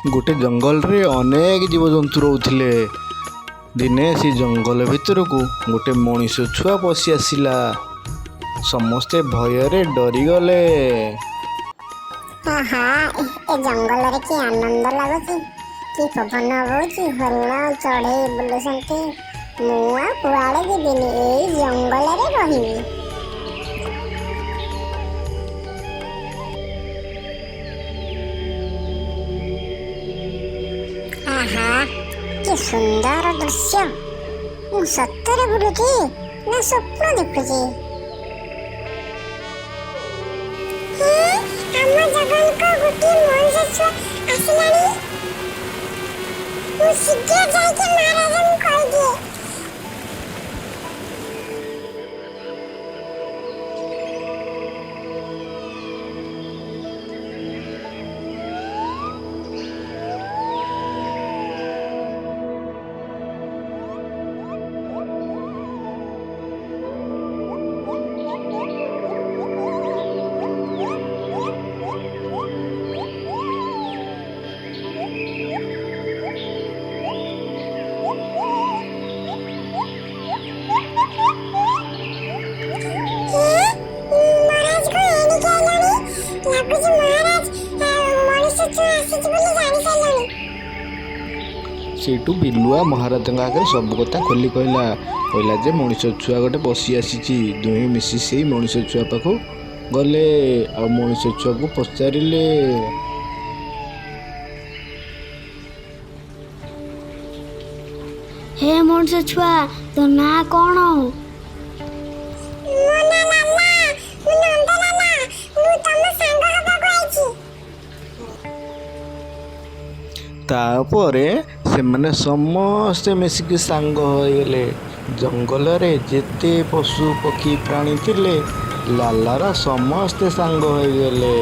ଗୋଟେ ଜଙ୍ଗଲରେ ଅନେକ ଜୀବଜନ୍ତୁ ରହୁଥିଲେ। ଦିନେ ସେ ଜଙ୍ଗଲ ଭିତରକୁ ଗୋଟେ ମଣିଷ ଛୁଆ ପଶି ଆସିଲା। ସମସ୍ତେ ଭୟରେ ଡରିଗଲେ। ଆହା, ଏ ଜଙ୍ଗଲରେ କି ଆନନ୍ଦ ଲାଗୁଛି! କି ପବନ ବହୁଛି, ହରିଣ ଚଢ଼େଇ ବୁଲୁଛନ୍ତି। ମୁଁ ଆଉ କୁଆଡ଼େ ଯିବିନି, ଏଇ ଜଙ୍ଗଲରେ ରହିବି। ଆହା, କି ସୁନ୍ଦର ଦୃଶ୍ୟ! ମୁଁ ସତରେ ବୁଲୁଛି ନା ସ୍ୱପ୍ନ ଦେଖୁଛି? ହେ, ଆମ ଜଗନକୁ ଗୋଟିଏ ମଣିଷ ଛୁଆ ଆସିଲାଣି। ମୁଁ ଶୀଘ୍ର ଯାଇକି ମହାରାଜଙ୍କୁ କହିଦିଏ। ହେ, ମହାରାଜକୁ ଏଣିକି ଆଇଲାଣି। ଲାଗୁଛି ମହାରାଜ ମଣିଷ ଛୁଆ ଆସିଛି ବୋଲି ଜାଣି ସାରିଲାଣି। ସେଇଠୁ ବିଲୁଆ ମହାରାଜାଙ୍କ ଆଗରେ ସବୁ କଥା ଖୋଲି କହିଲା। କହିଲା ଯେ ମଣିଷ ଛୁଆ ଗୋଟେ ପଶି ଆସିଛି। ଦୁହେଁ ମିଶି ସେଇ ମଣିଷ ଛୁଆ ପାଖକୁ ଗଲେ ଆଉ ମଣିଷ ଛୁଆକୁ ପଚାରିଲେ। ହେ ମଣିଷ ଛୁଆ, ତୋ ନାଁ କ'ଣ? ମୋ ନାଁ ଲାଲା, ମୁଁ ନନ୍ଦ ଲାଲା। ମୁଁ ତମ ସାଙ୍ଗ ହବାକୁ ଆଇଛି। ତାପରେ ସେମାନେ ସମସ୍ତେ ମିଶିକି ସାଙ୍ଗ ହୋଇଗଲେ। ଜଙ୍ଗଲରେ ଯେତେ ପଶୁ ପକ୍ଷୀ ପ୍ରାଣୀ ଥିଲେ, ଲାଲାର ସମସ୍ତେ ସାଙ୍ଗ ହୋଇଗଲେ।